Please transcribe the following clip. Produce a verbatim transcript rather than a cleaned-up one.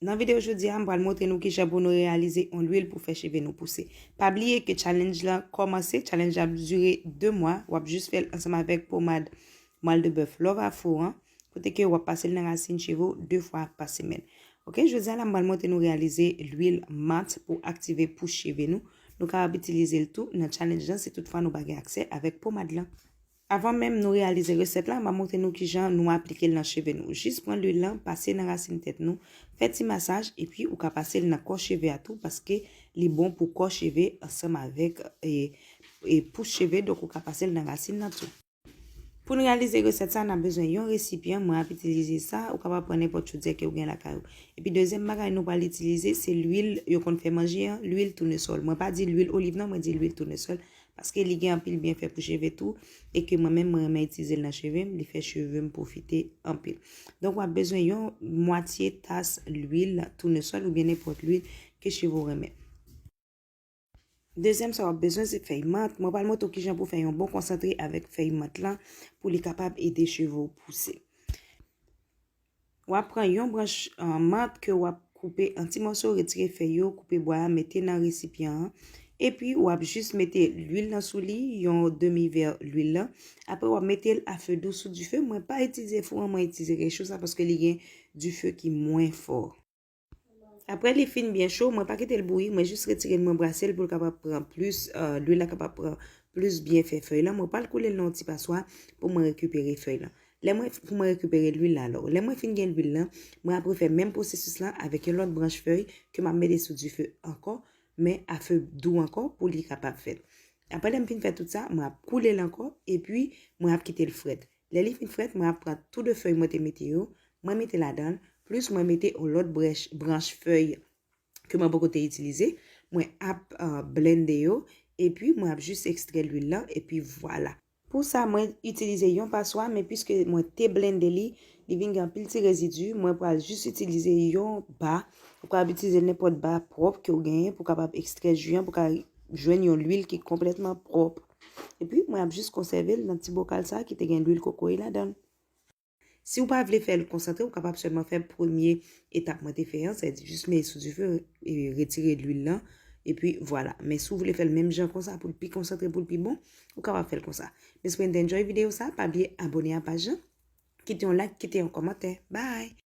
Nan videyo jodi a, m pral montre nou kijan pou nou reyalize yon lwil pou fè cheve nou pouse. Pa bliye ke challenge lan kòmanse, challenge la ap dire de mwa, w ap jis fè l ansanm avèk pomad mwal de bèf Love Afro an, kote ke w ap pase l nan rasin cheve w de fwa pa semèn. Ok, jodi a la m pral montre nou reyalize lwil mat pou aktive pous cheve nou. Nou kapab itilize l tou nan challenge lan si toutfwa nou pa gen aksè avèk pomad lan. Avan menm nou reyalize resèt la, m ap montre nou kijan nou aplike l nan cheve nou. Jis pran lwil lan, pase nan rasin tèt nou, fè ti masaj, epi ou ka pase l nan kò cheve a tou, paske li bon pou kò cheve ansanm avèk e, e pous cheve, donk ou ka pase l nan rasin nan tou. Pou n reyalize resèt sa, n ap bezwen yon resipyan. Mwen ap itilize sa, ou kapab pran nenpòt chodyè ke w gen lakay ou. Epi dezyèm bagay nou pral itilize, se lwil yo konn fè manje an, lwil tounesòl. Mwen pa di lwil oliv non, mwen di lwil tounesòl, paske li gen anpil byenfè pou cheve tou, e ke mwen menm mwen renmen itilize l nan cheve m, li fè cheve m pwofite anpil. Donk w ap bezwen yon mwatye tas lwil tounesòl oubyen nenpòt lwil ke cheve w renmen. Dezyèm sa w ap bezwen se fèy mant. Mwen pral montre w kijan pou fè yon bon konsantre avèk fèy mant lan pou li kapab ede cheve w pouse. W ap pran yon branch mant ke w ap koupe an ti mòso, retire fèy yo, koupe bwa a, mete nan resipyan an. Epi w ap jis mete lwil lan sou li, yon demi vè lwil lan. Apre w ap mete l a fe dou sou dife. Mwen pa itilize fou an, mwen itilize recho sa paske li gen dife ki mwen fò. Apre li fin byen cho, mwen pa kite l bouyi, mwen jis retire l, mwen brase l pou l kapab pran plis, lwil la kapab pran plis byenfè fèy lan. Mwen pral koule l nan yon ti paswa pou mwen rekipere fèy lan. Lè mwen, pou mwen rekipere lwil la alò. Lè mwen fin gen lwil lan, mwen ap refè menm pwosesis lan avèk yon lòt branch fèy ke m ap mete sou dife ankò, men a fe dou ankò pou li kapab fèt. Apre lè m fin fè tout sa, mwen ap koule l ankò, epi mwen ap kite l frèt. Lè li fin frèt, mwen ap pran tou de fèy mwen te mete yo, mwen mete ladan l, plis mwen mete yon lòt branch fèy ke mwen poko te itilize. Mwen ap blende yo, epi mwen ap jis ekstrè lwil lan, epi vwala. Pou sa, mwen itilize yon paswa, men piske mwen te blende li, li vin gen anpil ti rezidi, mwen pral jis itilize yon ba. Ou kapab itilize nenpòt ba pwòp ke w genyen pou kapab ekstrè ji an, pou ka jwenn yon lwil ki konplètman pwòp. Epi, mwen ap jis konsève l nan ti bokal sa ki te gen lwil kokoye ladan l. Si w pa vle fè l konsantre, ou kapab sèlman fè premye etap mwen te fè an, sètadi jis mete sou dife, e retire lwil lan, epi vwala. Men si w vle fè l menm jan konsa pou l pi konsantre, pou l pi bon, ou kapab fè l konsa. M espere n te enjoy videyo sa, pa bliye abone a paj lan, kite yon like, kite yon kòmantè. Bye!